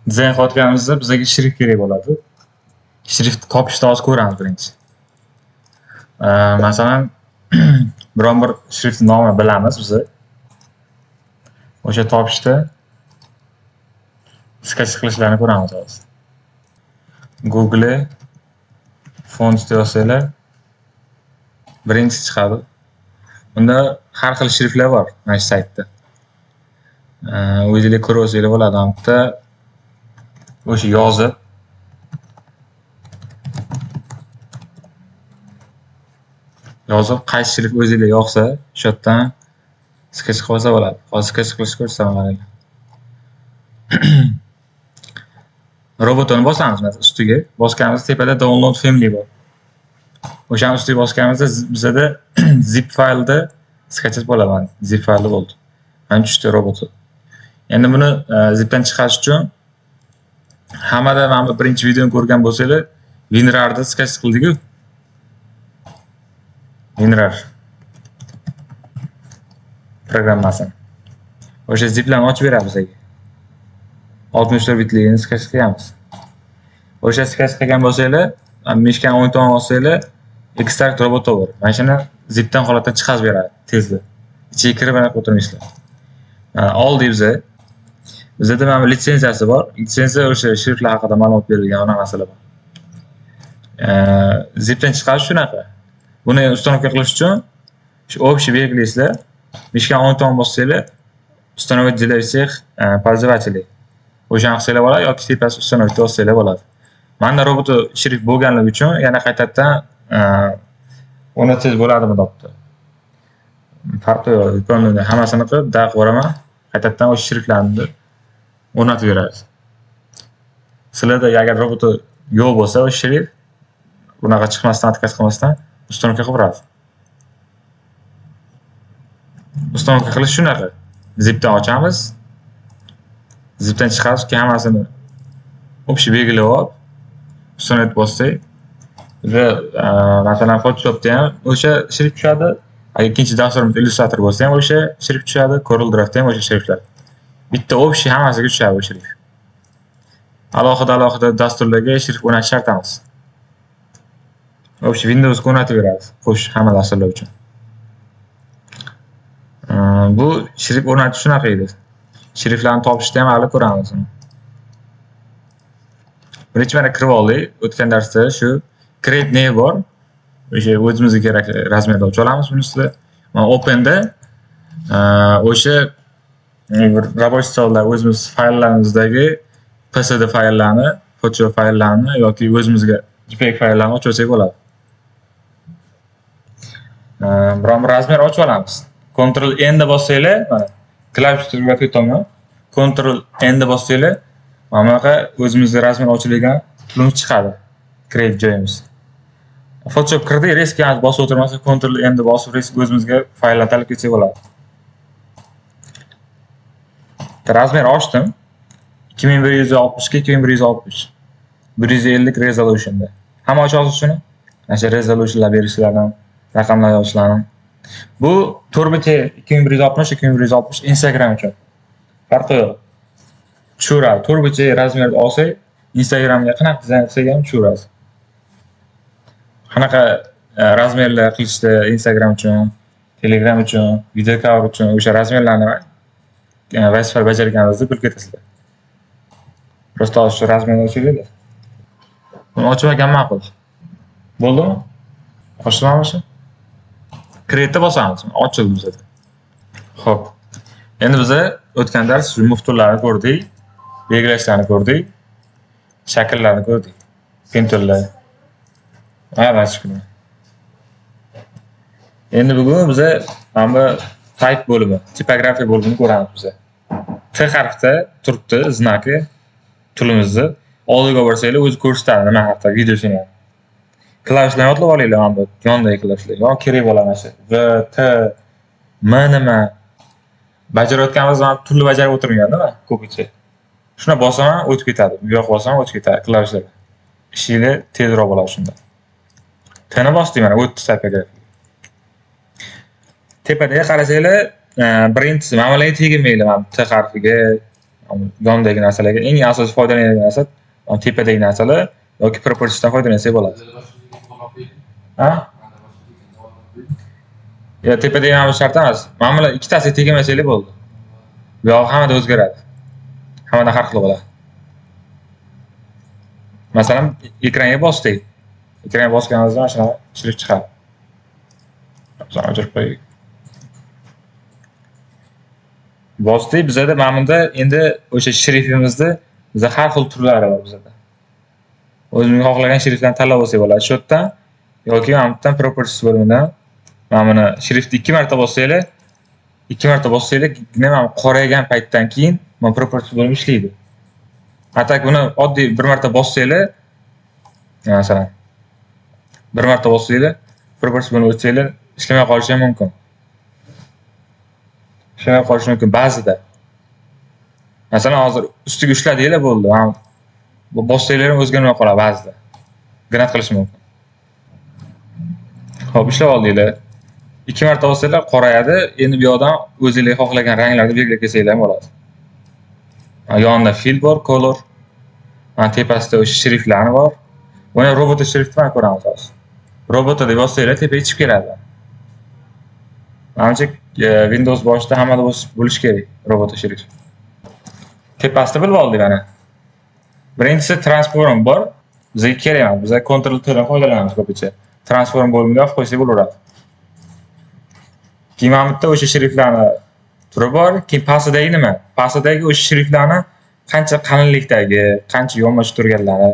Dizayn qilayotganimizda bizga shrift kerak bo'ladi. Shrift topishni hozir ko'ramiz birinchi. Masalan, biron bir shrift nomini bilamiz biz. O'sha topishda sketch qilishlarini ko'ramiz hozir. Google font deb yozsanglar birinchi chiqadi. Unda har xil shriftlar bor mana shu saytda. O'zinglar ko'rib olsanglar bo'ladi. Bitta o'sha yozib qaysi shrift o'zinglar yoqsa, o'sha yerdan sketch qilib olsa bo'ladi. Hozir sketch qilishni ko'rsataman qaranglar. Robotoni bosamiz mana ustiga. Bosganimizda tepada download family bor. O'shani ustiga bosganimizda bizada zip faylda sketch bo'ladi mana. Zip faylda bo'ldi. Mana tushdi robot. Endi buni zipdan chiqarish uchun hammada mana bu birinchi videoni ko'rgan bo'lsanglar, WinRARda sketch qildik-ku. WinRAR programmasini. O'sha ziplarni ochib beradi bizga. 64 bitligini sketch qilamiz. O'sha sketch qilgan bo'lsanglar, mishkani o'ng tomon bossanglar, extract robot over. Mana shuni zipdan holatdan chiqarib beradi tezda. Ichiga kirib anaqa o'tirmaysizlar. Oldik biza. Bizda mana bu litsenziyasi bor. Litsenziya o'sha shriftlar haqida ma'lumot berilgan anaqa narsalar bor. Zipdan chiqarish shunaqa. Buni установка qilish uchun shu общий belgilaysizlar. Mishkani o'ng tomon bossanglar, установить для всех пользователей. O'shani qilsanglar bo'ladi yoki tepasi установить bossanglar bo'ladi. Menda robot shrift bo'lganligi uchun yana qaytadan o'rnatsangiz bo'ladimi debdi. Farqi yo'q. Выполнение hammasini qilib, da qilib yuboraman. Qaytadan o'sha shriftlarni o'rnatib beradi. Sizlarda agar robot yo'q bo'lsa, o'sha shrift bunaqa chiqmasdan, отказ qilmasdan установка qilib beradi. Установка qilish shunaqa. Zipdan ochamiz. Zipdan chiqarib, keyin hammasini общий belgilab olib, установить bossak, va masalan Photoshopda ham o'sha shrift tushadi. Agar ikkinchi dasturimiz Illustrator bo'lsa ham o'sha shrift tushadi, Corel Draw'da ham o'sha shriftlar. Bitta общий hammasiga tushadi o'sha shrift. Alohida-alohida dasturlarga shrift o'rnatish shart emas. Общий Windowsga o'rnatib beradi, qo'sh hamma dasturlar uchun. Bu shrift o'rnatish shunaqa edi. Shriftlarni topishda ham hali ko'ramiz uni. Birinchi mana kirib oldik. O'tgan darsda shu create new bor. O'sha o'zimizga kerakli razmerda ochib olamiz buni ustida. Mana openda o'sha bir рабочий stolda o'zimiz fayllarimizdagi PSD fayllarni, Photoshop fayllarni yoki o'zimizga JPEG fayllarni ochib olsak bo'ladi. Biron bir razmer ochib olamiz. Ctrl N da bossanglar, mana klaviaturga to'ytaman. Ctrl N da bossanglar, mana bunaqa o'zimizga razmer ochilgan pulimiz chiqadi. Create joyimiz. Photoshop kirdik, резко bosib o'tirmasdan Ctrl N da bosib резко o'zimizga fayllar tanlab ketsak bo'ladi. Razmer ochdim. 2160 ga 2160. 150 resolutionda. Hamma ocha olasiz shuni. Mana shu resolutionlar berishlardan, raqamlar yozishlarni. Bu to'rtburchak 2160 2160 Instagram uchun. Farqi yo'q. Tushiradi. To'rtburchak razmerda olsak, Instagramga qanaqa dizayn qilsak ham tushiradi. Qanaqa razmerlar qilishda Instagram uchun, Telegram uchun, video cover uchun o'sha razmerlarni vazifa bajarganimizda bilib ketasizlar. Просто hozir shu razmerni ochaylik. Buni ochmagan ma'qul. Bo'ldimi? Ochdimi o'sha? Create'da bosamiz. Ochildi bizada. Xo'p. Endi biza o'tgan dars shu mufturlarni ko'rdik, belgilashlarni ko'rdik, shakllarni ko'rdik. Pinturlar. Ha, shukr. Endi bugun biza mana bu type bo'limi, tipografiya bo'limini ko'ramiz biza. T harfda turibdi znaki tilimizni. Oldiga borsanglar o'zi ko'rsatadi nima haqida videosini ham. Klavishlarni yodlab olinglar mana bu yondagi klavishlar. Yo kerak bo'ladi mana shu V, T, M nima. Bajarayotganimiz mana turli bajarib o'tirmagan nima ko'pincha. Shuni bosaman o'tib ketadi. Bu yoq bosaman o'tib ketadi klavishlar. Ishinglar tezroq bo'ladi shunda. T ni bosdik mana o'tdi tipografiya. Tepadagi qarasanglar, birinchisi mana bularga teginmanglar, mana T harfiga, Yondagi narsalarga eng asosiy foydalanadigan narsa tepadagi narsalar yoki propertiesdan foydalansak bo'ladi. Ha? Ya tepadagi mana bu shart emas. Mana bular ikkitasiga tegmasanglar bo'ldi. Bu yog'i hammada o'zgaradi. Hammada har xil bo'ladi. Masalan, ekranga bosdik. Ekranga bosganimizda mana shunaqa shrift chiqadi. Masalan, o'chirib qo'yaylik. Bosdik, bizada mana bunda endi o'sha shriftimizni biza har xil turlari bor bizada. O'zimizga xohlagan shriftlarni tanlab olsak bo'ladi. Shu yerdan yoki mana bu yerdan properties bo'limidan mana buni shriftni 2 marta bossanglar, 2 marta bossanglar, mana qoraygan paytdan keyin mana properties bo'limi ishlaydi. Atak buni oddiy bir marta bossanglar, masalan, bir marta bossanglar, properties bo'limiga o'tsanglar, ishlamay qolishi ham mumkin. Ishlamay qolishi mumkin ba'zida. Masalan, hozir ustiga ushladinglar bo'ldi. Mana bu bossanglar ham o'zgarmay qoladi ba'zida. Granat qilishi mumkin. Xo'p, ishlab oldinglar. 2 marta bossanglar qorayadi. Endi bu yoqdan o'zinglar xohlagan ranglarni belgilab kelsanglar ham bo'ladi. Yonida fill bor, color. Mana tepasida o'sha shriftlarni bor. Buni robot shrift bilan ko'ramiz hozir. Robot deb bossanglar tepaga chiqib keladi. Manimcha, Windows boshida hammada bo'lishi kerak robot shrift. Tepasida bilib oldik mana. Birinchisi transform bor. Bizga kerak emas. Biz Ctrl T dan foydalanamiz ko'pincha. Transform bo'limini yopib qo'ysak bo'laveradi. Keyin mana bu yerda o'sha shriftlarni turi bor. Keyin pastidagi nima? Pastidagi o'sha shriftlarni qancha qalinlikdagi, qancha yonbosh turganlari,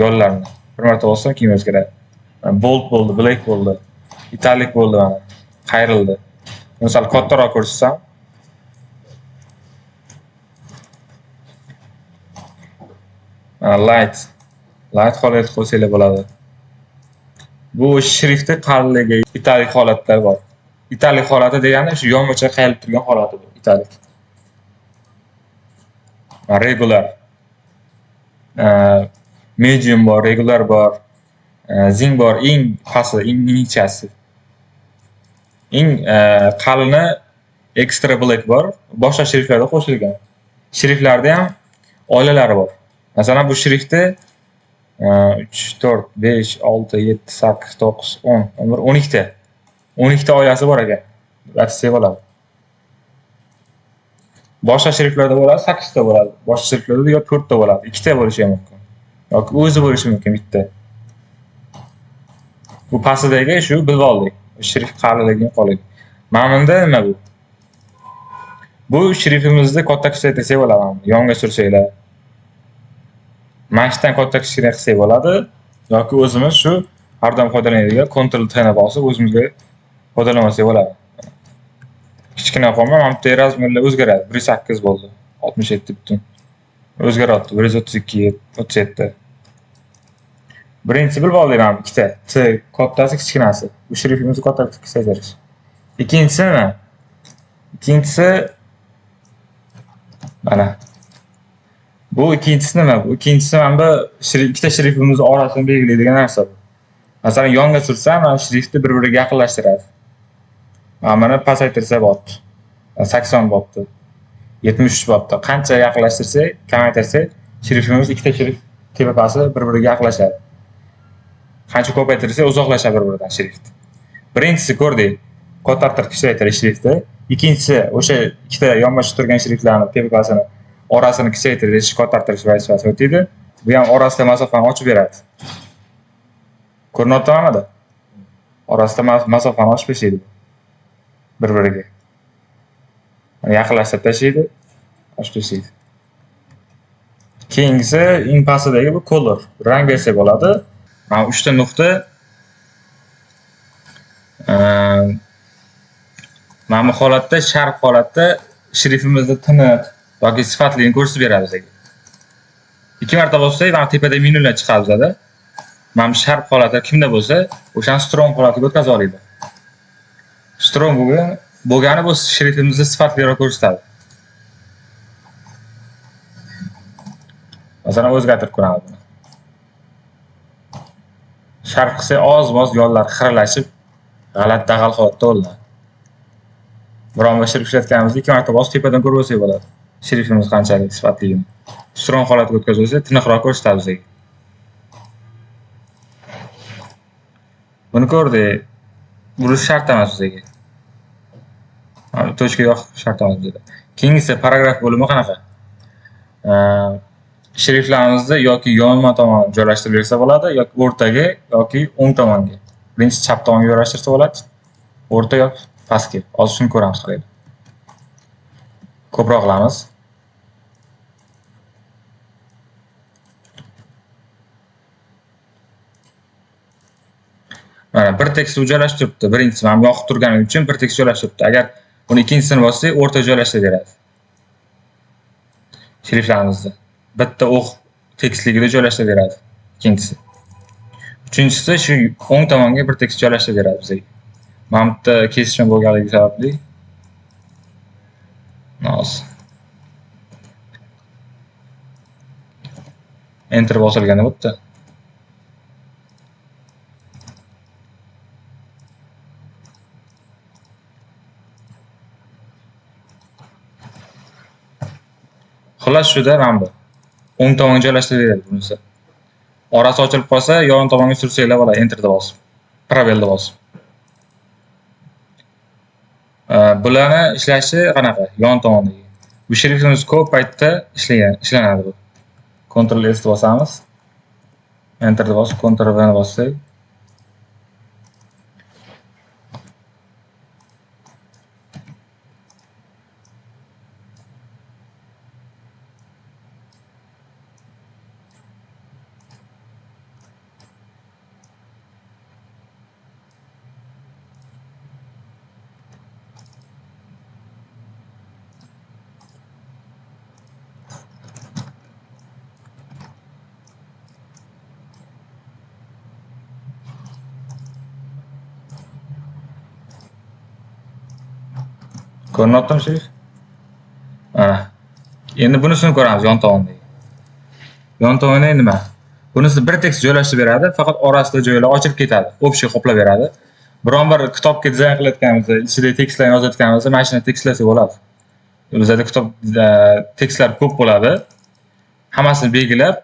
yo'llarini bir marta bossam keyin o'zgaradi. Bold bo'ldi, black bo'ldi, italic bo'ldi mana. Qayrildi. Misol kattaroq ko'rsatsam. Mana light. Light holat qo'ysanglar bo'ladi. Bu shriftni qalinligi italic holatda bor. Italic holati degani shu yonboshga qayrilib turgan holati bu, italic. Regular. Medium bor, regular bor, zing bor, eng pasti, eng ingichkasi. Eng qalini extra black bor, boshqa shriftlarda qo'shilgan. Shriftlarda ham oilalari bor. Masalan, bu shriftni 3, 4, 5, 6, 7, 8, 9, 10, 11, 12 ta. 12 ta oilasi bor ekan. Aytsak bo'ladi. Boshqa shriftlarda bo'ladi, 8 ta bo'ladi. Boshqa shriftlarda yo 4 ta bo'ladi, 2 ta bo'lishi ham mumkin. Yoki o'zi bo'lishi mumkin bitta. Bu pastidagi shu bilib oldik. Shrift qalinligi, yuqorligi. Mana bunda nima bu? Bu shriftimizni katta kichiklaytirsak bo'ladi. Yonga sursanglar. Mana shu yerdan katta kichkina qilsak bo'ladi yoki o'zimiz shu har doim foydalanadigan Ctrl T ni bosib o'zimizga foydalansak bo'ladi. Kichkina qolma, mana bu yerda razmerlar o'zgaradi. 108 bo'ldi. 67 butun. O'zgaryapti. 132, 37. Birinchisi bilib oldik mana ikkita. T kattasi, kichkinasi. Bu shriftimizni katta kichiklaytirish. Ikkinchisi nima? Ikkinchisi mana. Bu ikkinchisi nima? Bu ikkinchisi mana bu ikkita shriftimiz orasini belgilaydigan narsa bu. Masalan, yonga sursam, mana shriftni bir-biriga yaqinlashtiradi. Mana buni pasaytirsa bo'pti. 80 bo'pti. 73 bo'pti. Qancha yaqinlashtirsak, kamaytirsak, shriftimiz ikkita shrift tepa-pasti bir-biriga yaqinlashadi. Qancha ko'paytirsak, uzoqlashadi bir-biridan shrift. Birinchisi ko'rdik, ko'tartirib kichraytirish shriftni. Ikkinchisi o'sha ikkita yonbosh turgan shriftlarni tepa-pastini orasini kichraytirish, ko'tartirish vazifasi o'taydi. Bu ham orasida masofani ochib beradi. Ko'rinyaptimi hammada? Orasida masofani ochib tashlaydi bir-biriga. Yaqinlashtirib tashlaydi, ochib tashlaydi. Keyingisi eng pastidagi bu color. Rang bersak bo'ladi. Mana 3 ta nuqta mana bu holatda, sharp holatda shriftimizni tiniq yoki sifatligini ko'rsatib beradi bizga. 2 marta bossak, mana tepada menyular chiqadi bizada. Mana bu sharp holati kimda bo'lsa, o'shani strong holatiga o'tkazib oladi. Strong bo'lgani bu shriftimizni sifatliroq ko'rsatadi. Masalan, o'zgartirib ko'ramiz buni. Sharp qilsak, oz-moz yonlar xiralashib, g'alati dag'al holatda bo'ladi. Biron bir shrift ishlatganimizda 2 marta bosib tepadan ko'rib olsak bo'ladi. Shriftimiz qanchalik sifatligini. Strong holatga o'tkazib olsak, tiniqroq ko'rsatadi bizga. Buni ko'rdik. Burish shart emas bizga. Tochka yo'q shart emas bizga. Keyingisi paragraf bo'limi qanaqa? Shriftlarimizni yoki yonma tomon joylashtirib bersa bo'ladi, yoki o'rtaga yoki o'ng tomonga. Birinchi chap tomonga joylashtirsa bo'ladi, o'rta yoki pastga. Hozir shuni ko'ramiz qaraylik. Ko'proq qilamiz. Mana bir tekst joylashtiribdi. Birinchisi mana yoqib turgani uchun bir tekst joylashtiribdi. Agar buni ikkinchisini bossak, o'rta joylashtirib beradi. Shriftlarimizni bitta o'q tekstligida joylashtirib beradi. Ikkinchisi. Uchinchisi shu o'ng tomonga bir tekst joylashtirib beradi bizga. Mana bu yerda kesishma bo'lganligi sababli noz. Enter bosilganda bu yerda. Xullas shuda mana bu. O'ng tomonga joylashtirib beradi bunisi. Orasi ochilib qolsa, yon tomonga sursanglar bo'ladi, enterni bosib, probelni bosib. Bularni ishlashi qanaqa? Yon tomondagi. Bu shriftimiz ko'p paytda ishlanadi bu. Ctrl S bosamiz. Enterni bosib, Ctrl V ni bossak. Ko'rinyaptimi shrift? Mana. Endi bunisini ko'ramiz yon tomondagi. Yon tomondagi nima? Bunisi bir tekst joylashtirib beradi, faqat orasida joylar ochilib ketadi, общий qoplab beradi. Biron bir kitobga dizayn qilayotganimizda, ichida tekstlarni yozayotganimizda mana shuni tekstlasak bo'ladi. Bizda kitob tekstlar ko'p bo'ladi. Hammasini belgilab,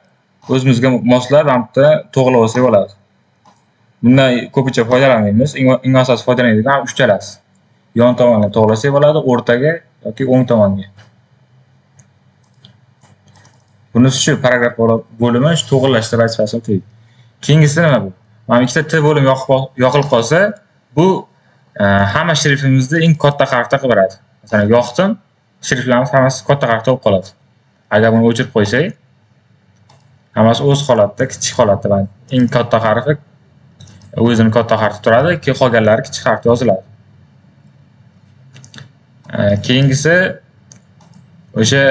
o'zimizga moslab mana bu yerda to'g'rilab olsak bo'ladi. Bundan ko'pincha foydalanmaymiz. Eng asosiy foydalanadigan uchalasi. Yon tomonga to'g'rilasak bo'ladi, o'rtaga yoki o'ng tomonga. Bunisi shu paragraf bo'limi shu to'g'rilashda vazifasini o'taydi. Keyingisi nima bu? Mana ikkita T bo'lim yoqilib qolsa, bu hamma shriftimizni eng katta harfda qilib beradi. Masalan, yoqdim, shriftlarimiz hammasi katta harfda bo'lib qoladi. Agar buni o'chirib qo'ysak, hammasi o'z holatda, kichik holatda, mana eng katta harfi o'zini katta harfda turadi, keyin qolganlari kichik harfda yoziladi. Keyingisi o'sha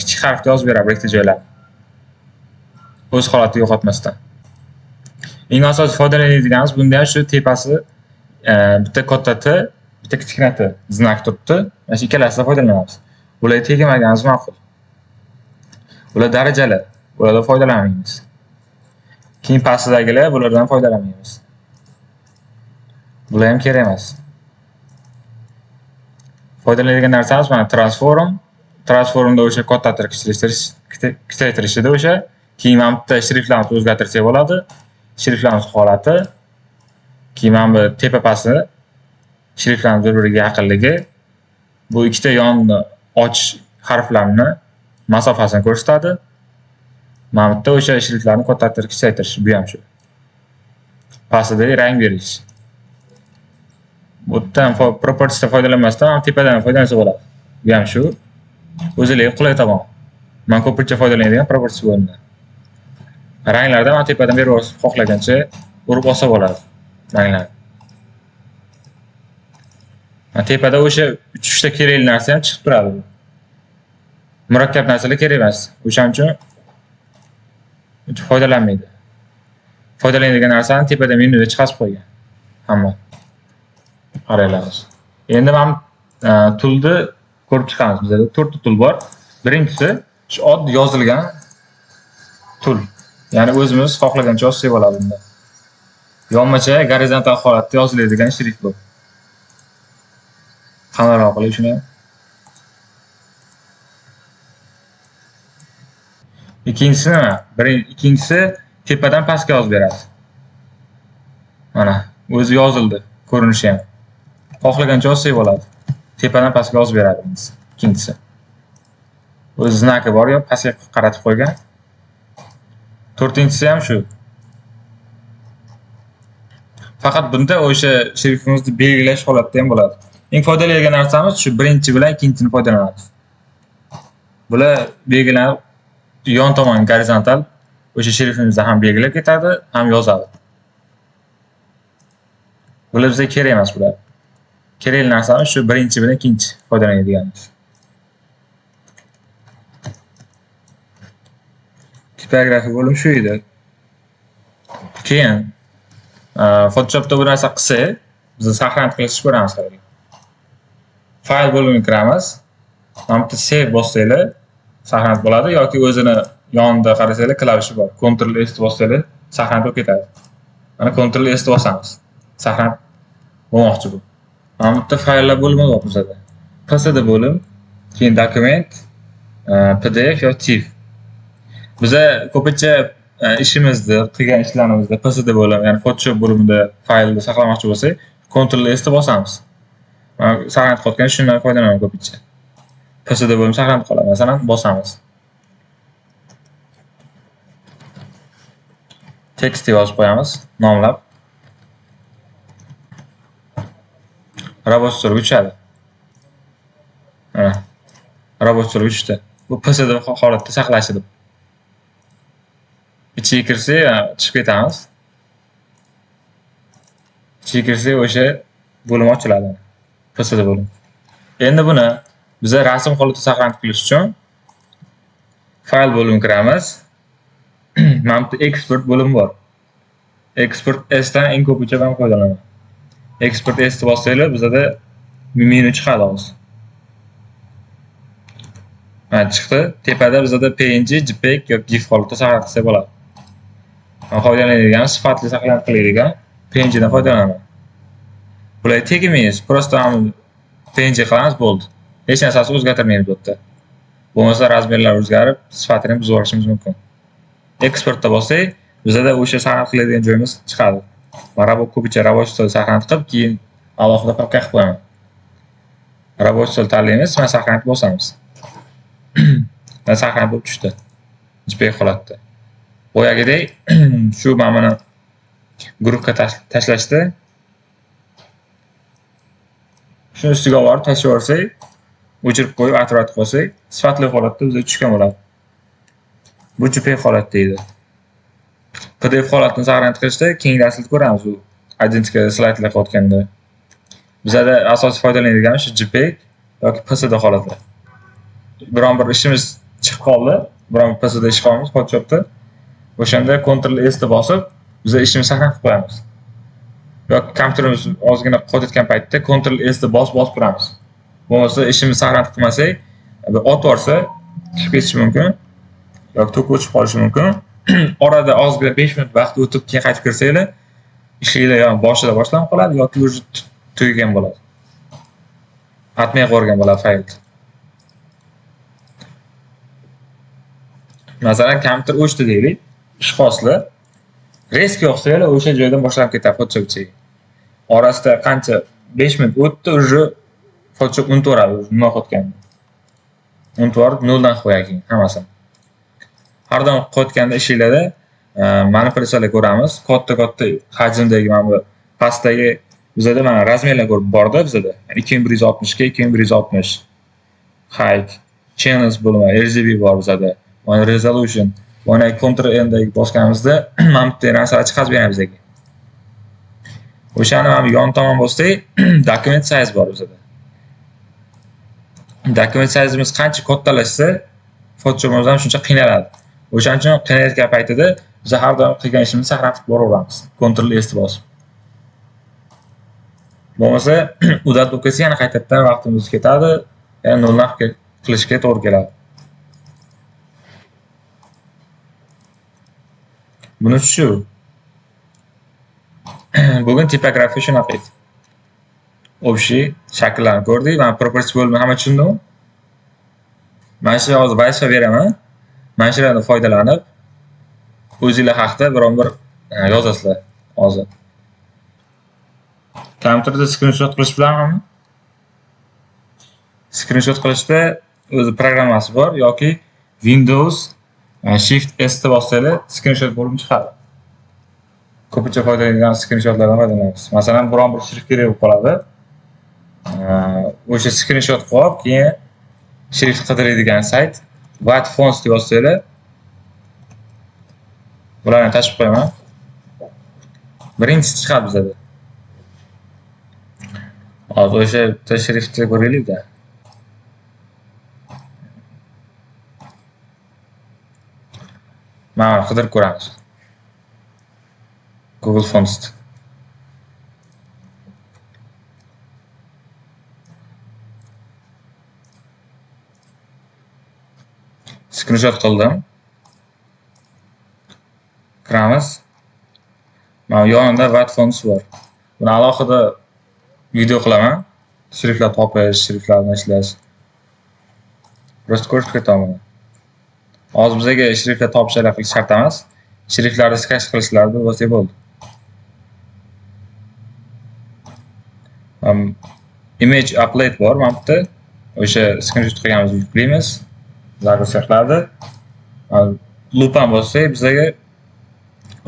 kichik harfda yozib beradi bir ikkita joylar. O'z holatini yo'qotmasdan. Eng asosiy foydalanadiganimiz bunda ham shu tepasi bitta katta T, bitta kichkina T znak turibdi. Mana shu ikkalasidan foydalanamiz. Bularga tegmaganimiz ma'qul. Bular darajali, bulardan foydalanmaymiz. Keyin pastidagilar, bulardan foydalanmaymiz. Bular ham kerak emas. Foydalanadigan narsamiz mana transform. Transformda o'sha kattatirib kichiklaytirishida o'sha keyin mana bitta shriftlarni o'zgartirsak bo'ladi. Shriftlarimiz holati, keyin mana bu tepa pasti shriftlarimiz bir-biriga yaqinligi, bu ikkita yonni och harflarni masofasini ko'rsatadi. Mana bu yerda o'sha shriftlarni kattatirib kichiklaytirish, bu ham shu. Pastidagi rang berish. Bu yerdan propertiesdan foydalanmasdan ham tepadan foydalansa bo'ladi. Bu ham shu. O'zingizga qulay tomon. Men ko'pincha foydalanadigan properties bo'limidan. Ranglardan mana tepadan berib olsa, xohlagancha urib olsa bo'ladi ranglarni. Mana tepada o'sha 3-ta kerakli narsa ham chiqib turadi. Murakkab narsalar kerak emas. O'shaning uchun foydalanmaydi. Foydalanadigan narsani tepada menyuda chiqarib qo'ygan. Hamma. Qaranglar. Endi mana toolni ko'rib chiqamiz. Bizda 4 ta tool bor. Birinchisi shu oddiy yozilgan tool. Ya'ni o'zimiz xohlagancha yozsak bo'ladi bunda. Yonmacha gorizontal holatda yoziladigan shrift bu. Qanaqaroq qilib shuni? Ikkinchisi nima? Ikkinchisi tepadan pastga yozib beradi. Mana, o'zi yozildi, ko'rinishi ham. Xohlagancha yozsak bo'ladi. Tepadan pastga yozib beradi ikkinchisi. O'zi znaki bor, yo pastga qaratib qo'ygan. To'rtinchisi ham shu. Faqat bunda o'sha shrifimizni belgilash holatida ham bo'ladi. Eng foydali degan narsamiz shu birinchi bilan ikkinchisini foydalanamiz. Bular belgilanib yon tomon gorizontal o'sha shrifimizni ham belgilab ketadi, ham yozadi. Bular bizga kerak emas bular. Kerakli narsamiz shu birinchi bilan ikkinchi foydalanadiganimiz. Tipografiya bo'lim shu edi. Keyin Photoshopda bu narsa qilsak, biz saqlanib qilishni ko'ramiz hozir. Fayl bo'limiga kiramiz. Mana bu yerda save bossanglar, saqlanib bo'ladi yoki o'zini yonida qarasanglar klavishi bor. Ctrl S bossanglar, saqlanib bo'lib ketadi. Mana Ctrl S bosamiz. Saqlanib bo'lmoqchi bu. Mana bu yerda fayllar bo'limi bor bizada. PSD bo'lim, keyin dokument, PDF yo TIFF. Biza ko'pincha ishimizni, qilgan ishlarimizni PSD bo'lim, ya'ni Photoshop bo'limida faylni saqlamoqchi bo'lsak, Ctrl S ni bosamiz. Mana saqlanib qolgan, shundan foydalanaman ko'pincha. PSD bo'lim saqlanib qoladi. Masalan, bosamiz. Tekst deb yozib qo'yamiz, nomlab. Robot stolga tushadi. Mana robot stolga tushdi. Bu PSD holatda saqlashi deb. Ichiga kirsak, chiqib ketamiz. Ichiga kirsak, o'sha bo'lim ochiladi. PSD bo'lim. Endi buni biza rasm holatida saqlanib qilish uchun fayl bo'limiga kiramiz. Mana bu yerda eksport bo'limi bor. Eksport S dan eng ko'pincha men foydalanaman. Eksport S deb bossanglar, bizada menyu chiqadi hozir. Mana chiqdi. Tepada bizada PNG, JPEG yoki GIF holatida saqlanib qilsak bo'ladi. Men foydalanadigan sifatli saqlanib qiladigan PNG dan foydalanaman. Bularga tegmaymiz, просто PNG qilamiz, bo'ldi. Hech narsasi o'zgartirmaymiz bu yerda. Bo'lmasa razmerlar o'zgarib, sifatini buzib yuborishimiz mumkin. Eksportda bossak, bizada o'sha saqlanib qiladigan joyimiz chiqadi. Mana bu ko'pincha рабочий stol saqlanib qilib, keyin alohida papka qilib qo'yaman. Рабочий stol tanlaymiz, mana saqlanib bosamiz. Mana saqlanib bo'lib tushdi. JPEG holatda. Boyagidek shu mana buni guruhga tashlashdi. Shuni ustiga olib borib tashlab yuborsak, o'chirib qo'yib, atrofga qo'ysak, sifatli holatda bizga tushgan bo'ladi. Bu JPEG holatda edi. PDF holatini saqlanib qilishda keyingi darslarda ko'ramiz u identika slaydlar qilayotganda. Bizada asosiy foydalanadigan shu JPEG yoki PSD holatlar. Biron bir ishimiz chiqib qoldi, biron bir PSD ish qolamiz Photoshopda. O'shanda Ctrl S ni bosib, biz ishimizni saqlanib qo'yamiz. Yoki kompyuterimiz ozgina qotayotgan paytda Ctrl S ni bosib turamiz. Bo'lmasa ishimizni saqlanib qilmasak, ot yuborsa chiqib ketishi mumkin yoki tok o'chib qolishi mumkin. Orada ozgina 5 minut vaqt o'tib keyin qaytib kirsanglar, ishinglar yo boshida boshlanib qoladi yoki уже tugagan bo'ladi. Atmay qo'ygan bo'ladi fayl. Masalan, kompyuter o'chdi deylik, ishxoslar resk yoqsanglar o'sha joydan boshlanib ketadi Photoshop ichiga. Orasida qancha 5 minut o'tdi, уже Photoshop unutaveradi, nima qilayotganini. Unutib yuborib, noldan qo'yadi keyin hammasini. Har doim qilayotganda ishinglarda manipulyatsiyalar ko'ramiz. Katta-katta hajmdagi mana bu pastdagi bizada mana razmerlar ko'rib borda bizada. Ya'ni 2160 ga 2160 height, channels bo'limi, RGB bor bizada. Mana resolution, mana Ctrl N dagi bosganimizda mana bu yerda narsalar chiqarib beradi bizga. O'shani mana bu yon tomon bossak, document size bor bizada. Document size'imiz qancha kattalashsa, Photoshopimiz ham shuncha qiynaladi. O'shaning uchun qiynalayotgan paytida biz har doim qilgan ishimizni saqlanib boraveramiz. Ctrl S bosib. Bo'lmasa, udat bo'lib ketsa yana qaytadan vaqtimiz ketadi, yana noldan qilishga to'g'ri keladi. Buni shu. Bugun tipografiya shunaqa edi. Общий shakllarni ko'rdik. Mana properties bo'limi hamma tushundimi? Mana shu hozir vazifa beraman. Mana shulardan foydalanib o'zinglar haqida biron bir yozasizlar hozir. Kompyuterda skrinshot qilish bilanmi? Skrinshot qilishda o'zi programmasi bor yoki Windows Shift S deb bossanglar skrinshot bo'lib chiqadi. Ko'pincha foydalanadigan skrinshotlardan foydalanamiz. Masalan, biron bir shrift kerak bo'lib qoladi. O'sha skrinshot qilib olib, keyin shrift qidiradigan sayt WhatFonts deb yozsanglar, bularni tashib qo'yaman. Birinchisi chiqadi bizada. Hozir o'sha bitta shriftni ko'raylik-da. Mana qidirib ko'ramiz. Google Fonts. Screenshot qildim. Kiramiz. Mana yonida WhatFonts bor. Buni alohida video qilaman. Shriftlar topish, shriftlarni ishlash. Просто ko'rib ketaman. Hozir bizga shriftlar topish qilish shart emas. Shriftlarni sketch qilishlarni bo'lsa bo'ldi. Image upload bor mana bu yerda. O'sha screenshot qilganimizni yuklaymiz. Загрузка qiladi. Lupam bossak bizga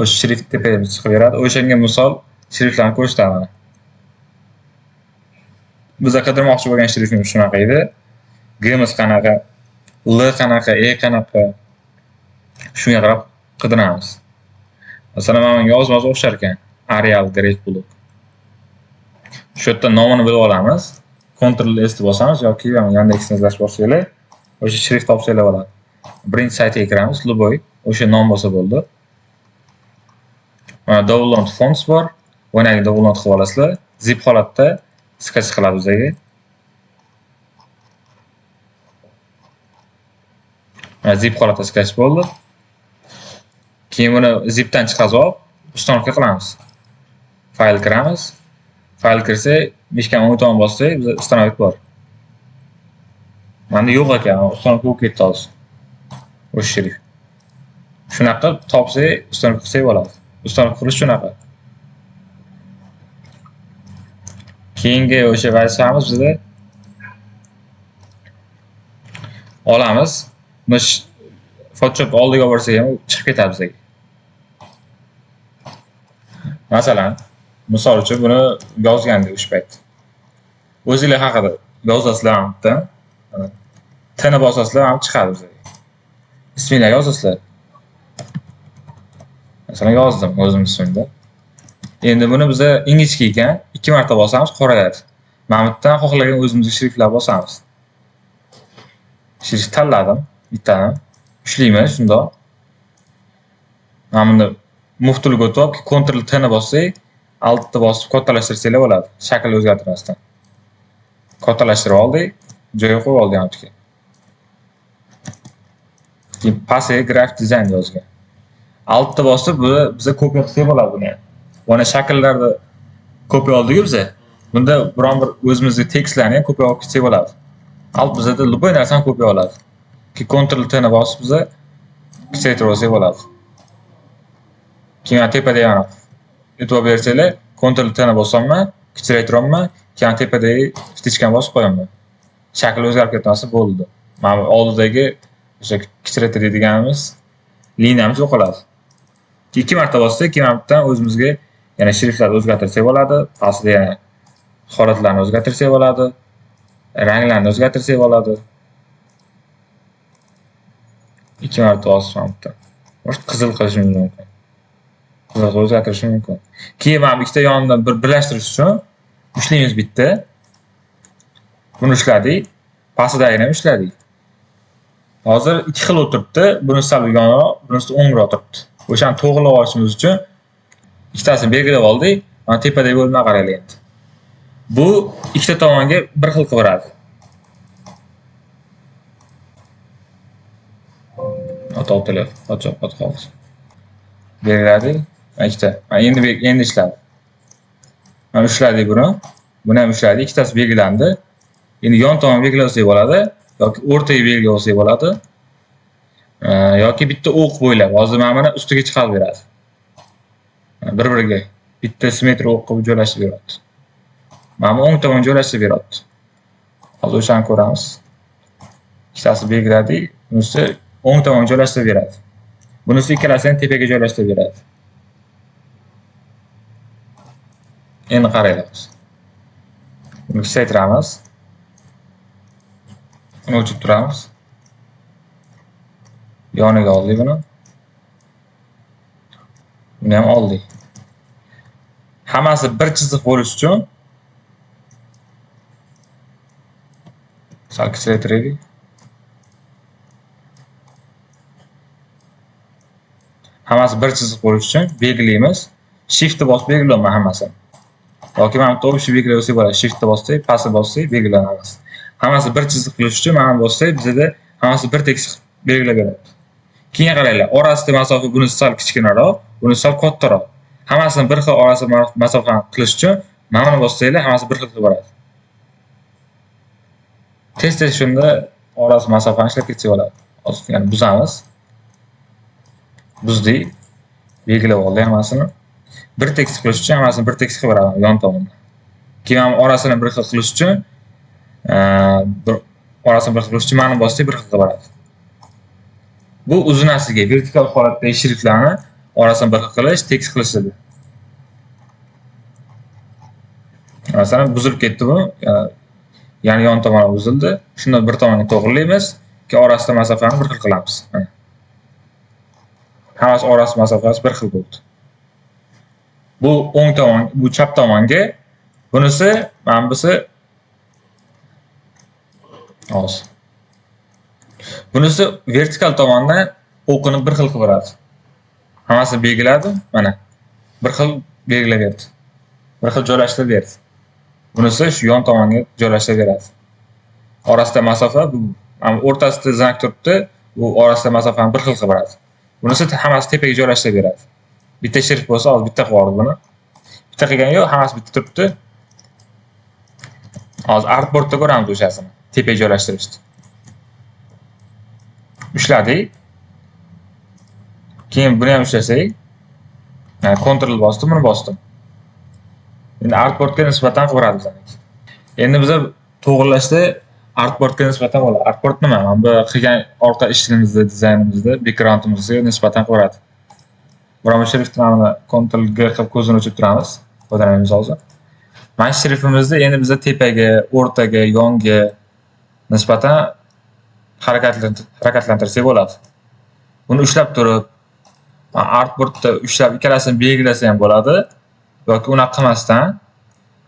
o'sha shrift tepamiz chiqib beradi. O'shanga misol shriftlarni ko'rsataman. Biz qidirmoqchi bo'lgan shriftimiz shunaqa edi. G'miz qanaqa, L qanaqa, E qanaqa, shunga qarab qidiramiz. Masalan, mana bunga yozmasi o'xshar ekan. Arial Great Block. Shu yerda nomini bilib olamiz. Ctrl S deb bosamiz yoki Yandexni izlash bossanglar, o'sha shrift topsanglar bo'ladi. Birinchi saytga kiramiz, любой, o'sha nom bo'lsa bo'ldi. Mana download fonts bor. Buni download qilib olasizlar. Zip holatda sketch qiladi bizga. Mana zip holatda sketch bo'ldi. Keyin buni zipdan chiqazib olib, установка qilamiz. Fayl kiramiz. Fayl kirsa, mishkan o'ng tomon bossak, bizda установка bor. Menda yo'q ekan, установка bo'lib ketdi hozir. O'sha shrift. Shunaqa qilib topsak, установка qilsak bo'ladi. Установка qilish shunaqa. Keyingi o'sha vazifamiz bizda olamiz. Buni Photoshop oldiga borsak ham chiqib ketadi bizga. Masalan, misol uchun buni yozgandik o'sha payt. O'zinglar haqida yozasizlar ham bitta. T ni bosasizlar ham chiqadi bizga. Isminglarni yozasizlar. Masalan, yozdim o'zim ismimni. Endi buni biza ingichka ekan, 2 marta bosamiz, qorayadi. Mana bu yerdan xohlagan o'zimizga shriftlar bosamiz. Shrift tanladim, bittani. Ushlaymiz shundoq. Mana buni move toolga o'tib, Ctrl T ni bossak, Alt ni bosib kattalashtirsanglar bo'ladi, shakl o'zgartirmasdan. Kattalashtirib oldik, joyiga qo'yib oldik mana bu yerga. Keyin pastga graphic design yozgan. Alt ni bosib, buni biza kopiya qilsak bo'ladi buni ham. Mana shakllarni kopiya oldik-ku biza. Bunda biron bir o'zimizning tekstlarni ham kopiya olib ketsak bo'ladi. Alt bizada любой narsani kopiya oladi. Keyin Ctrl T ni bosib biza kichaytirib olsak bo'ladi. Keyin tepada yana e'tibor bersanglar, Ctrl T ni bosaman, kichraytiraman, keyin tepadagi птичкani bosib qo'yaman. Shakl o'zgarib ketmasa bo'ldi. Mana bu oldidagi o'sha kichraytiradiganimiz liniyamiz yo'qoladi. 2 marta bossak, keyin mana bu yerdan o'zimizga yana shriftlarni o'zgartirsak bo'ladi, pastda yana holatlarni o'zgartirsak bo'ladi, ranglarni o'zgartirsak bo'ladi. 2 marta bosib mana bu yerdan. Может, qizil qilishimiz mumkin. Qizil qilib o'zgartirishimiz mumkin. Keyin mana bu ikkita yonidan bir birlashtirish uchun ushlaymiz bitta. Buni ushladik, pastidagini ham ushladik. Hozir ikki xil o'tiribdi, bunisi sal yonroq, bunisi o'ngroq turibdi. O'shani to'g'rilab olishimiz uchun ikkitasini belgilab oldik. Mana tepadagi bo'limga qaraylik endi. Bu ikkita tomonga bir xil qilib beradi. Ota. Belgiladik. Mana ikkita. Mana endi ishladi. Mana ushladik buni. Buni ham ushladik. Ikkitasi belgilandi. Endi yon tomon belgilasak bo'ladi yoki o'rtaga belgilab olsak bo'ladi. Yoki bitta o'q bo'ylab, hozir mana buni ustiga chiqarib beradi. Bir-biriga bitta simmetri o'q qilib joylashtirib beradi. Mana bu o'ng tomon joylashtirib beradi. Hozir o'shani ko'ramiz. Ikkitasi belgiladik, bunisi o'ng tomon joylashtirib beradi. Bunisi ikkalasini tepaga joylashtirib beradi. Endi qaranglar. Buni kichraytiramiz. Buni o'chirib turamiz. Yoniga oldik buni. Buni ham oldik. Hammasi bir chiziq bo'lishi uchun sal kichraytiraylik. Hammasi bir chiziq bo'lishi uchun belgilaymiz. Shiftni bosib belgilayman hammasini. Yoki mana bu yerda belgilab olsak bo'ladi. Shiftni bossak, pastni bossak belgilanadi hammasi. Hammasi bir chiziq qilish uchun mana bossak, bizda hammasi bir tekis belgilab beradi. Keyin qaranglar, orasida masofa bunisi sal kichkinaroq, bunisi sal kattaroq. Hammasini bir xil orasi masofani qilish uchun mana buni bossanglar, hammasi bir xil qilib boradi. Tez-tez shunda orasi masofani ishlab ketsak bo'ladi. Hozir ya'ni buzamiz. Buzdik. Belgilab oldik hammasini. Bir tekis qilish uchun hammasini bir tekis qilib beraman yon tomonda. Keyin ham orasini bir xil qilish uchun, bir orasini bir xil qilish uchun mana bossak bir xil qilib boradi. Bu uzunasiga vertikal holatdagi shriftlarni orasini bir xil qilish, tekis qilish edi. Masalan, buzilib ketdi bu, ya'ni yon tomoni buzildi. Shunda bir tomonga to'g'rilaymiz, keyin orasida masofani bir xil qilamiz. Mana. Hammasi orasi masofasi bir xil bo'ldi. Bu o'ng tomon, bu chap tomonga, bunisi, mana bunisi hozir. Bunisi vertikal tomondan o'qini bir xil qilib beradi. Hammasi belgiladi, mana. Bir xil belgilab berdi. Bir xil joylashtirib berdi. Bunisi shu yon tomonga joylashtirib beradi. Orasida masofa, bu mana o'rtasida znak turibdi, bu orasida masofani bir xil qilib beradi. Bunisi hammasi tepaga joylashtirib beradi. Bitta shrift bo'lsa, hozir bitta qilib yubordi buni. Bitta qilgani yo'q, hammasi bitta turibdi. Hozir artboardda ko'ramiz o'shasini, tepaga joylashtirishni. Ushladik. Keyin buni ham ushlasak, mana Ctrl bosdim, buni bosdim. Endi artboardga nisbatan qilib beradi bizaniki. Endi biz to'g'rilashda artboardga nisbatan bo'ladi. Artboard nima? Mana bu qilgan orqa ishimizda, dizaynimizda, backgroundimizga nisbatan qilib beradi. Biroq shriftni mana Ctrl G qilib ko'zini o'chirib turamiz. Foydalanamiz hozir. Mana shriftimizda endi biza tepaga, o'rtaga, yonga nisbatan harakatlantirsak bo'ladi. Buni ushlab turib, artboardda ushlab ikkalasini belgilasa ham bo'ladi yoki unaqa qilmasdan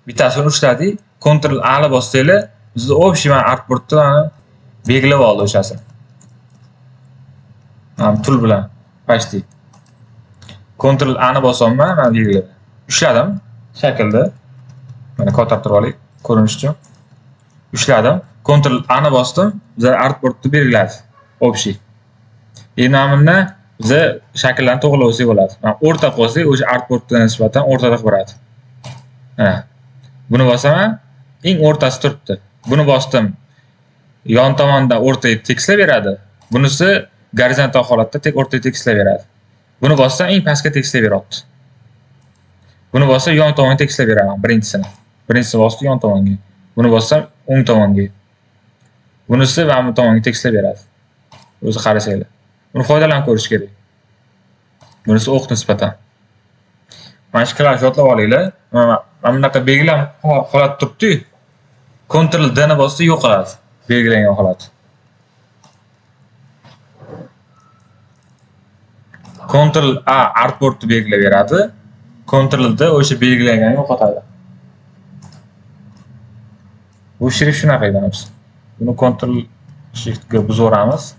bittasini ushladik, Ctrl A ni bossanglar, bizda общий mana artboardda mana belgilab oldi o'shasini. Mana tul bilan почти. Ctrl A ni bosyapman, mana belgiladi. Ushladim shaklda. Mana ko'tarib turib olaylik ko'rinish uchun. Ushladim, Ctrl A ni bosdim, bizlar artboardni belgiladi. Общий. Endi mana bundan biza shakllarni to'g'rilab olsak bo'ladi. Mana o'rta qo'ysak, o'sha artboardga nisbatan o'rtada qilib beradi. Mana buni bosaman, eng o'rtasi turibdi. Buni bosdim. Yon tomonda o'rtaga tekislab beradi. Bunisi gorizontal holatda tek o'rtaga tekislab beradi. Buni bossam eng pastga tekislab beryapti. Buni bossam yon tomonga tekislab beraman birinchisini. Birinchisini bosdim yon tomonga. Buni bossam o'ng tomonga. Bunisi mana bu tomonga tekislab beradi. O'zi qarasanglar. Buni foydalanib ko'rish kerak. Bunisi o'q nisbatan. Mana shu klavish yodlab olinglar. Mana bunaqa belgilam holat turibdi-yu. Ctrl D ni bossa yo'q qiladi belgilangan holat. Ctrl A artboardni belgilab beradi. Ctrl D o'sha belgilanganni yo'qotadi. Bu shrift shunaqa edamiz. Buni Ctrl Shift G buzvoramiz.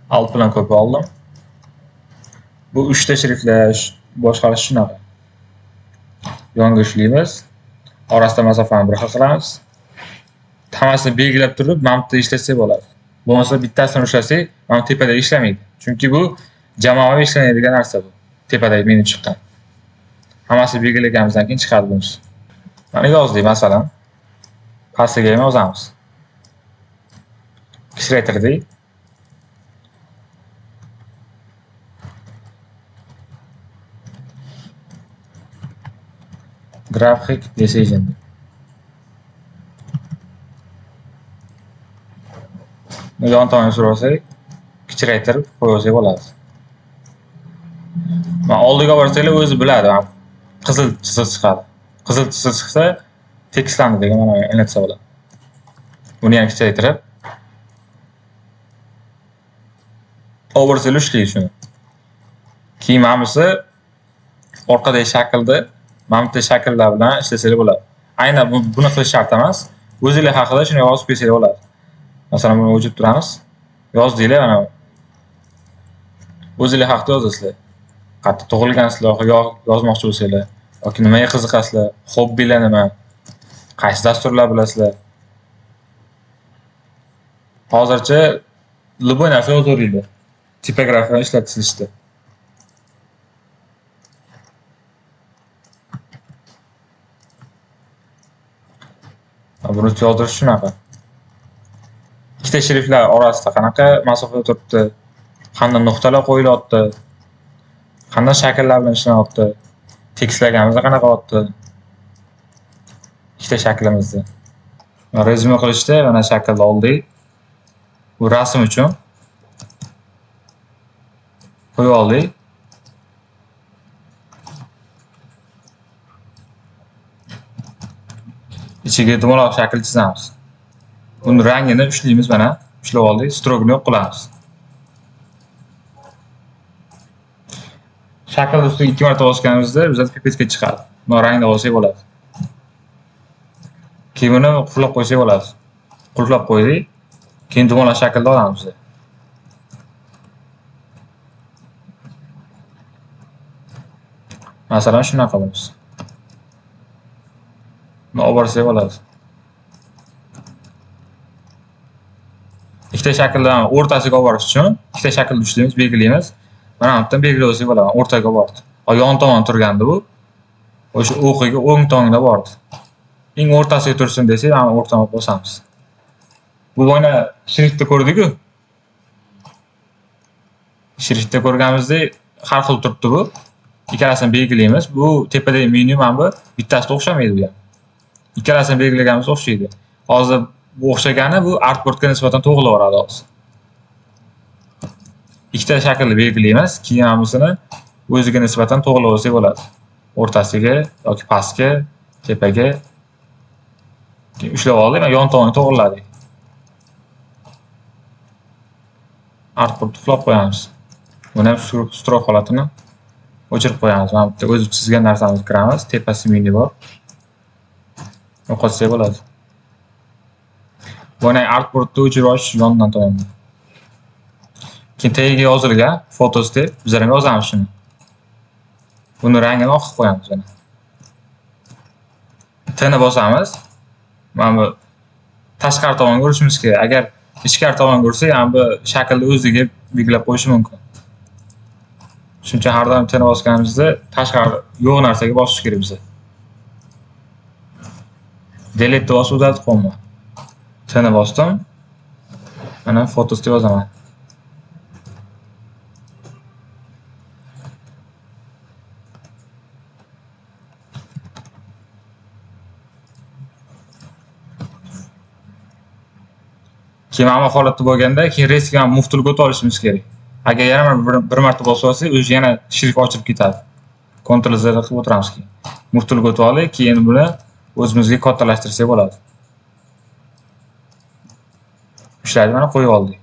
Alt bilan ko'p oldim. Bu uchta shriftlar boshqarish shunaqa. Yonga ushlaymiz. Orasida masofani bir xil qilamiz. Hammasini belgilab turib, mana bu yerda ishlasak bo'ladi. Bo'lmasa bittasini ushlasak, mana bu tepada ishlamaydi. Chunki bu jamoaviy ishlanadigan narsa bu. Tepadagi menu chiqqan. Hammasi belgilaganimizdan keyin chiqadi bunisi. Mana yozdik masalan. Pastiga ham yozamiz. Kichraytirdik. Graphic decision. Yon tomonga surib olsak, kichraytirib qo'yib olsak bo'ladi. Mana oldiga borsanglar o'zi biladi, qizil chiziq chiqadi. Qizil chiziq chiqsa tekislandi degan ma'noni anglatsa bo'ladi. Buni ham kichraytirib olib ushlaydi shuni. Keyin mana bunisi orqadagi shaklda, mana bu shakllar bilan ishlasanglar bo'ladi. Aynan buni qilish shart emas. O'zinglar haqida shuni yozib qo'ysanglar bo'ladi. Masalan, buni o'chirib turamiz. Yozdinglar, mana o'zinglar haqida yozasizlar. Qayerda tug'ilgansizlar, yozmoqchi bo'lsanglar, yoki nimaga qiziqasizlar, hobbilar nima, qaysi dasturlar bilasizlar. Hozircha любой narsa yozaveringlar. Tipografiya ishlatilishdi. Buni yozdirish shunaqa. Ikkita shriftlar orasida qanaqa masofada turibdi, qanday nuqtalar qo'yilyapti, qanday shakllar bilan ishlanyapti, tekislaganimizda qanaqa bo'lyapti. Ikkita shaklimizni. Rezyume qilishda mana shaklni oldik. Bu rasm uchun qo'yib oldik. Ichiga dumaloq shakl chizamiz. Buni rangini ushlaymiz, mana ushlab oldik, strokni yo'q qilamiz. Shakl ustiga 2 marta bosganimizda bizda pipetka chiqadi. Buni rangni olsak bo'ladi. Keyin buni qulflab qo'ysak bo'ladi. Qulflab qo'ydik. Keyin dumaloq shaklda olamiz. Masalan, shunaqa qilamiz. Buni olib borsak bo'ladi. Ikkita shakldan o'rtasiga olib borish uchun ikkita shaklni ushlaymiz, belgilaymiz. Mana bu yerdan belgilab olsak bo'ladi, o'rtaga olib bordi. Yon tomon turganda bu o'sha o'qiga o'ng tomonga bordi. Eng o'rtasiga tursin desak, mana o'rtaga bosamiz. Bu boyna shriftda ko'rdik-ku. Shriftda ko'rganimizdek har xil turibdi bu. Ikkalasini belgilaymiz. Bu tepadagi menyu mana bu bittasida o'xshamaydi bu ham. Ikkalasini belgilaganimiz o'xshaydi. Hozir bu o'xshagani bu artboardga nisbatan to'g'rilaveradi hozir. Ikkita shaklni belgilaymiz, keyin hammasini o'ziga nisbatan to'g'rilab olsak bo'ladi. O'rtasiga yoki pastga, tepaga. Keyin ushlab oldik, mana yon tomonga to'g'riladik. Artboard uxlab qo'yamiz. Buni ham stroke holatini o'chirib qo'yamiz. Mana bu yerda o'zi chizgan narsamizni kiramiz, tepasi menyu bor. Yo'qotsak bo'ladi. Buni artboardni o'chirib olish yondan tomonda. Keyin tagiga yozilgan photos deb bizlar ham yozamiz shuni. Buni rangini oq qilib qo'yamiz mana. T ni bosamiz. Mana bu tashqari tomonga urishimiz kerak. Agar ichkari tomonga ursak, mana bu shaklni o'ziga belgilab qo'yishi mumkin. Shuning uchun har doim T ni bosganimizda tashqari yo'q narsaga bosish kerak bizga. Delete bosib o'zgartirib qo'yman. T ni bosdim. Mana photos deb yozaman. Keyin mana bu holatda bo'lganda, keyin reski ham move toolga o'tib olishimiz kerak. Agar yana bir marta bosib olsak, o'zi yana shrift ochilib ketadi. Ctrl Z qilib o'tiramiz keyin. Move toolga o'tib oldik, keyin buni o'zimizga kattalashtirsak bo'ladi. Ushladi, mana qo'yib oldik.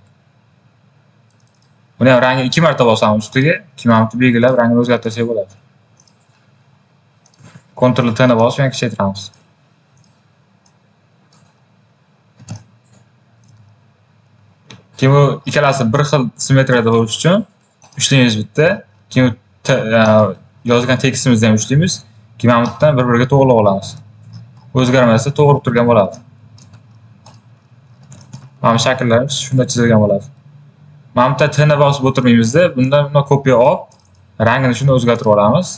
Buni ham rangini 2 marta bosamiz ustiga, keyin mana buni belgilab rangini o'zgartirsak bo'ladi. Ctrl T ni bosib yana kichraytiramiz. Keyin bu ikkalasi bir xil simmetriyada bo'lishi uchun ushlaymiz bitta, keyin yozgan tekstimizni ham ushlaymiz, keyin mana bu yerdan bir-biriga to'g'rilab olamiz. O'zgarmasa to'g'ri turgan bo'ladi. Mana bu shakllarimiz shunday chizilgan bo'ladi. Mana bu yerda T ni bosib o'tirmaymizda, bundan bunday kopiya olib, rangini shunday o'zgartirib olamiz.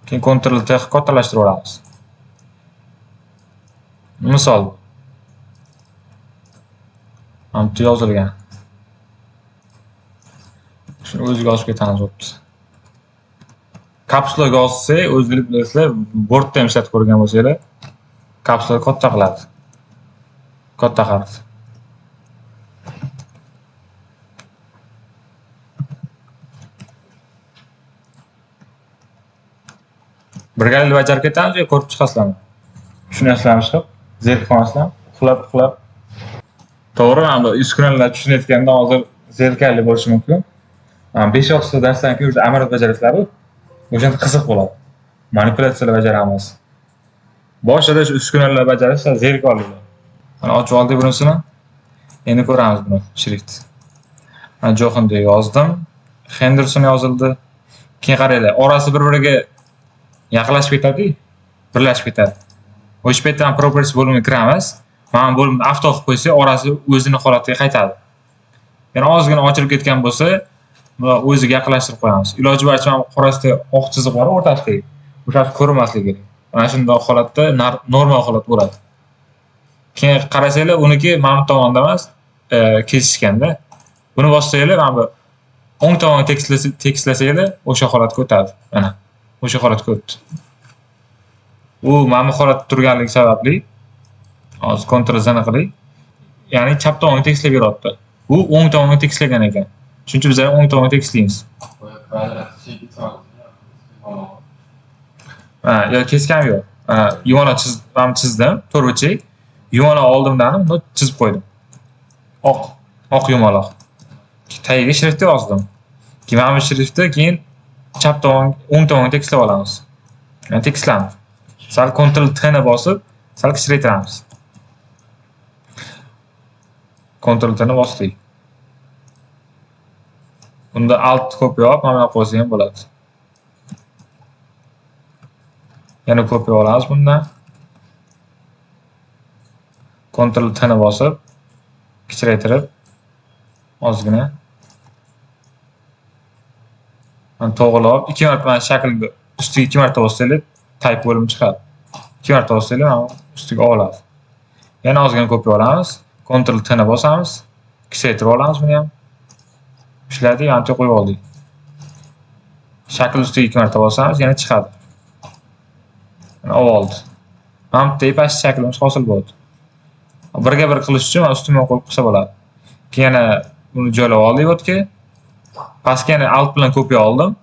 Keyin Ctrl T qilib kattalashtirib olamiz. Misol. Mana bu yozilgan. Shuni o'ziga olib ketamiz bo'pti. Kapsula yozsak, o'zingiz bilasizlar, Wordda ham ishlatib ko'rgan bo'lsanglar, kapsula katta qiladi. Katta harf. Birgalikda bajarib ketamiz yo ko'rib chiqasizlarmi? Tushunasizlarmi chiqib? Zerikib qolmasizlarmi? Uxlab. To'g'ri, mana bu uskunalar tushunayotganda hozir zerikarli bo'lishi mumkin. Mana 5-6 darsdan keyin o'sha amaliyot bajarasizlar-ku. O'shanda qiziq bo'ladi. Manipulyatsiyalar bajaramiz. Boshida shu uskunalar bajarishsa zerikarli bo'ladi. Mana ochib oldik bunisini. Endi ko'ramiz buni shrift. Mana Johan deb yozdim. Henderson yozildi. Keyin qaranglar, orasi bir-biriga yaqinlashib ketadi, birlashib ketadi. O'sha paytda ham properties bo'limiga kiramiz. Mana bu bo'limni avto qilib qo'ysak, orasi o'zini holatiga qaytadi. Yana ozgina ochilib ketgan bo'lsa, buni o'ziga yaqinlashtirib qo'yamiz. Iloji boricha mana bu qorasida oq chiziq bor o'rtasidagi. O'shasi ko'rinmasligi kerak. Mana shunday holatda normal holat bo'ladi. Keyin qarasanglar, uniki mana bu tomonda emas, kesishganda. Buni bossanglar, mana bu o'ng tomonga tekislasanglar, o'sha holatga o'tadi. Mana o'sha holatga o'tdi. U mana bu holatda turganligi sababli hozir Ctrl Z ni qiling. Ya'ni chap tomonga tekislab beryapti. Bu o'ng tomonga tekislagan ekan. Shuning uchun biz ham o'ng tomonga tekislaymiz. Ha, yo kesgan yo'q. Ha, yumaloq mana chizdim, to'rtburchak. Yumaloq oldimdan buni chizib qo'ydim. Oq yumaloq. Tagiga shrift yozdim. Keyin mana bu shriftni keyin chap tomon, o'ng tomonga tekislab olamiz. Ya'ni tekislandi. Sal Ctrl T ni bosib, sal kichraytiramiz. Ctrl T ni bosdik. Unda Alt kopiya olib, mana bunaqa qo'ysak ham bo'ladi. Yana kopiya olamiz bundan. Ctrl T ni bosib, kichraytirib, ozgina mana to'g'rilab, 2 marta mana shaklni ustiga 2 marta bossanglar, type bo'limi chiqadi. 2 marta bossanglar, mana ustiga oladi. Yana ozgina kopiya olamiz. Ctrl T ni bosamiz, kichraytirib olamiz buni ham. Ishladik, ancha qo'yib oldik. Shakl ustiga 2 marta bosamiz, yana chiqadi. Mana oldi. Mana bu yerda past shaklimiz hosil bo'ldi. Birga bir qilish uchun mana ustma qo'yib qilsa bo'ladi. Keyin yana buni joylab oldik bu yerga. Pastga yana Alt bilan kopiya oldim.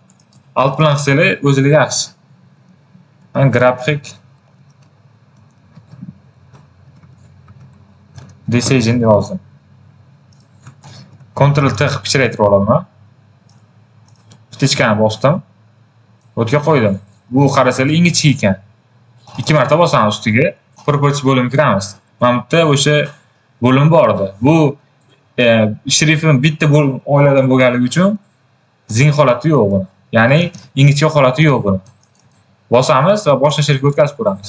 Alt bilan qilsanglar o'zingizga yaxshi. Mana graphic decision deb yozdim. Ctrl T qilib kichraytirib olaman. Птичкani bosdim. O'tga qo'ydim. Bu qarasanglar ingichka ekan. 2 marta bosamiz ustiga. Properties bo'limiga kiramiz. Mana bu yerda o'sha bo'lim bor edi. Bu shrifim bitta oiladan bo'lganligi uchun zing holati yo'q buni. Ya'ni ingichka holati yo'q buni. Bosamiz va boshqa shrifga o'tkazib ko'ramiz.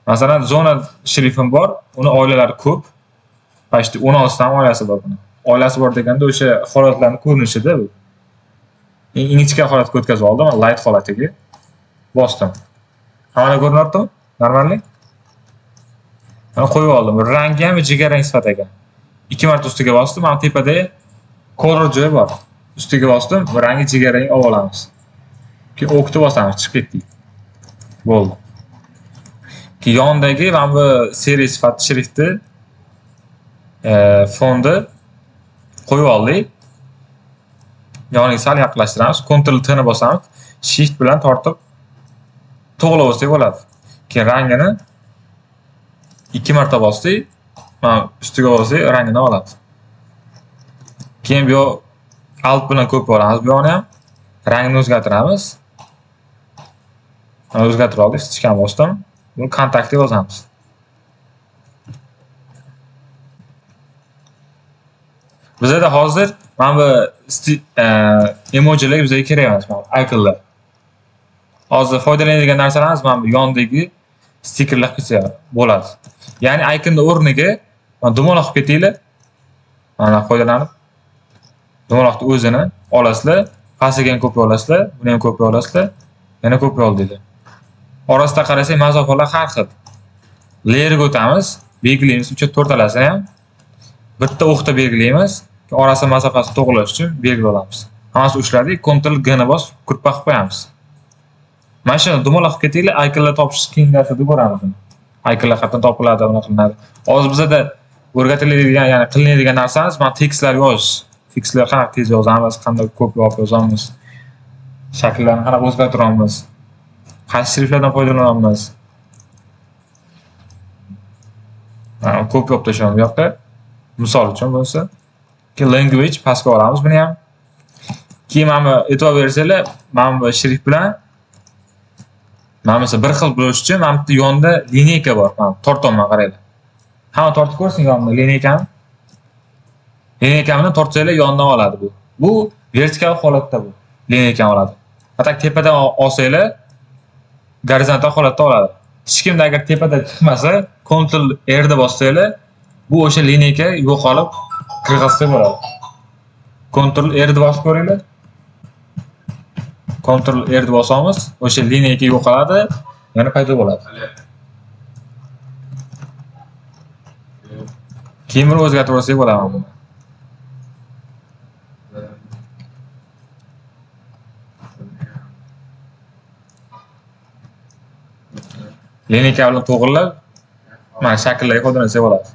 Masalan, zona shrifim bor, uni oilalari ko'p. Почти 16 ta oilasi bor buni. Oilasi bor deganda o'sha holatlarning ko'rinishida bu. Ingichka holatga o'tkazib oldim, light holatiga bosdim. Hamma ko'rinyaptimi? Normalmi? Mana qo'yib oldim. Rangi ham jigarrang sifat ekan. 2 marta ustiga bosdim. Mana tepada color joyi bor. Ustiga bosdim, rangi jigarrang olib olamiz. Keyin o'qni bosamiz, chiqib ketdik. Bo'ldi. Keyin yondagi mana bu seri sifat shriftni fondi qo'yib oldik. Yoniga sal yaqinlashtiramiz. Ctrl T ni bosamiz. Shift bilan tortib to'g'rilab olsak bo'ladi. Keyin rangini 2 marta bosdik. Mana ustiga bossak rangini oladi. Keyin bu yoq Alt bilan ko'p olamiz bu yoqni ham. Rangini o'zgartiramiz. Mana o'zgartirib oldik, sichkan bosdim. Buni kontaktga yozamiz. Bizada hozir mana bu emojilar bizga kerak emas, mana bu iconlar. Hozir foydalanadigan narsalarimiz mana bu yondagi stikerlar qilsa bo'ladi. Ya'ni iconni o'rniga mana dumaloq qilib ketinglar. Mana foydalanib dumaloqni o'zini olasizlar, pastiga ham ko'pay olasizlar, buni ham ko'pay olasizlar, yana ko'pay oldinglar. Orasida qarasak masofalar har xil. Layerga o'tamiz, belgilaymiz 3 to'rtalasini ham. Bitta o'qda belgilaymiz. Orasi masofasini to'g'rilash uchun belgilab olamiz. Hammasi ushladik, Ctrl G ni bosib, kurpa qilib qo'yamiz. Mana shuni dumaloq qilib ketinglar, iconlar topish qiyin narsada ko'ramiz uni. Iconlar qayerdan topiladi, unaqa qilinadi. Hozir bizada o'rgatiladigan, ya'ni qilinadigan narsamiz mana tekstlar yozish. Tekstlar qanaqa tez yozamiz, qanday ko'p yozamiz, shakllarni qanaqa o'zgartiramiz, qaysi shriftlardan foydalanamiz. Ko'p yopib tashlaymiz bu yoqqa. Misol uchun bo'lsa, keyin language pastga olamiz buni ham. Keyin mana bu e'tibor bersanglar, mana bu shrift bilan mana bu bir xil bo'lish uchun mana bu yonda lineyka bor. Mana tortyapman, qaranglar. Hamma tortib ko'rsin yonda lineykani. Lineykani tortsanglar yondan oladi bu. Bu vertikal holatda bu. Lineykani oladi. Faqat tepadan olsanglar gorizontal holatda oladi. Hech kimda agar tepada chiqmasa, Ctrl R da bossanglar, bu o'sha lineyka yo'qolib kirg'azsa bo'ladi. Ctrl R da bosib ko'ringlar. Ctrl R da bosamiz, o'sha lineyka yo'qoladi, yana paydo bo'ladi. Keyin buni o'zgartirib olsak bo'ladi buni. Lineyka bilan to'g'rilab, mana shakllarga foydalansak bo'ladi.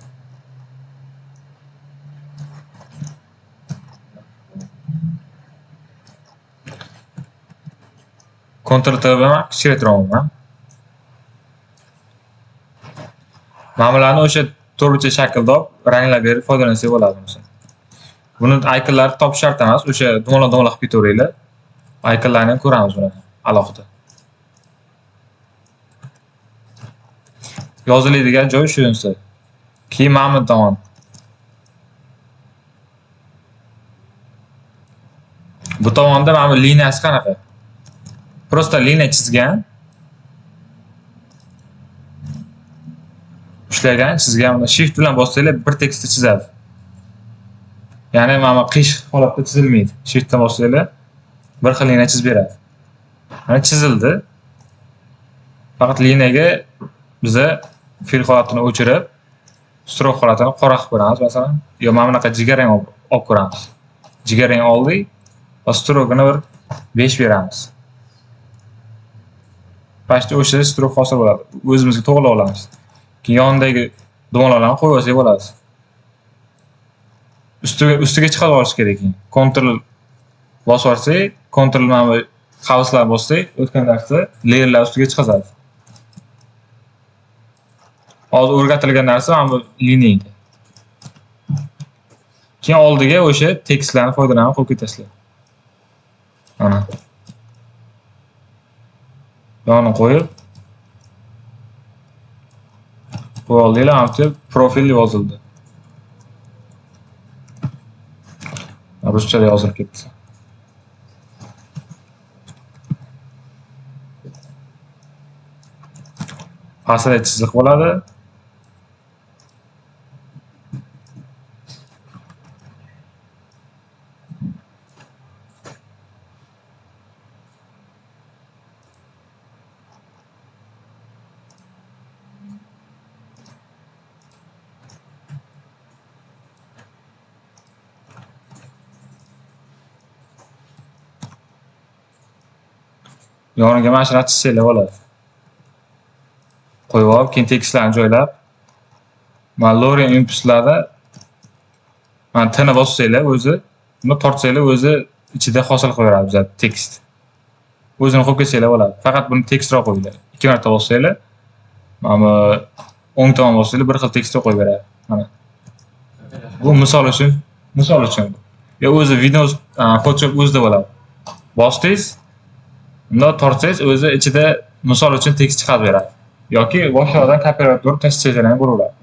Ctrl T bilan kichiraytiraman. Mana bularni o'sha to'rtburchak shaklda olib, ranglab berib foydalansak bo'ladi masalan. Buni iconlarni topish shart emas, o'sha dumaloq-dumaloq qilib ketaveringlar. Iconlarni ham ko'ramiz buni alohida. Yoziladigan joy shunisi. Keyin mana bu tomon. Bu tomonda mana bu liniyasi qanaqa? Prosta liniya chizgan. Ushlagan, chizgan, buni shift bilan bossanglar bir tekstni chizadi. Ya'ni mana bu qiyshiq holatda chizilmaydi. Shift bilan bossanglar bir xil liniya chizib beradi. Mana chizildi. Faqat liniyaga biza fill holatini o'chirib, stroke holatini qora qilib ko'ramiz masalan, yo mana bunaqa jigarrang olib ko'ramiz. Jigarrang oldik va stroke'ini bir 5 beramiz. Pastda o'sha stroke hosil bo'ladi. O'zimizga to'g'rilab olamiz. Keyin yonidagi dumaloqlarni qo'yib olsak bo'ladi. Ustiga chiqarib olish kerak keyin. Ctrl bosib olsak, Ctrl mana bu qavslar bossak, o'tgan darsda layerlar ustiga chiqazadi. Hozir o'rgatilgan narsa mana bu lineyda. Keyin oldiga o'sha tekstlarni foydalanib qo'yib ketasizlar. Mana. Yonini qo'yib qo'yib oldinglar, mana bu profil yozildi. Ruschada yozilib ketdi. Pastida chiziq bo'ladi. Yoniga mana shunaqa chizsanglar bo'ladi. Qo'yib olib, keyin tekstlarni joylab, mana Lorem inputlarda mana T ni bossanglar o'zi, buni tortsanglar o'zi ichida hosil qilib beradi bizga tekst. O'zini qo'yib ketsanglar bo'ladi. Faqat buni tekstroq qo'yinglar. 2 marta bossanglar, mana bu o'ng tomon bossanglar bir xil tekstni qo'yib beradi. Mana. Bu misol uchun, misol uchun. Yo o'zi Windows, Photoshop o'zida bo'ladi. Bosdingiz, unda tortsangiz o'zi ichida misol uchun tekst chiqarib beradi. Yoki boshqa yoqdan kopirlab turib tashlasangiz ham bo'laveradi.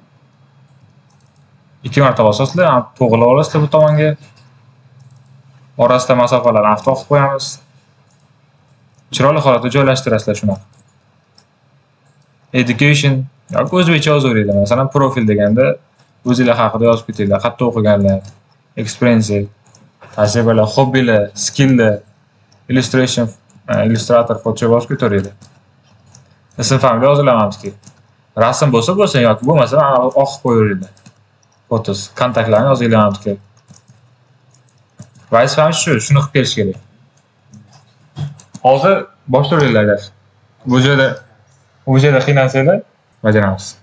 2 marta bosasizlar, to'g'rilab olasizlar bu tomonga. Orasida masofalarni avto qilib qo'yamiz. Chiroyli holatda joylashtirasizlar shunaqa. Education yoki o'zbekcha yozaveringlar. Masalan, profil deganda o'zinglar haqida yozib ketinglar, qayerda o'qiganlar, experience, tajribalar, hobbilar, skilllar, illustration, Illustrator, Photoshop yozib ketaveringlar. Ism familiya yozilamamizki. Rasm bo'lsa bo'lsin yoki bo'lmasa oq qo'yaveringlar. Fotos, kontaktlarni yozinglar. Vazifamiz shu, shuni qilib kelish kerak. Hozir boshlayveringlar dars. Bu joyda qiynalsanglar, bajaramiz.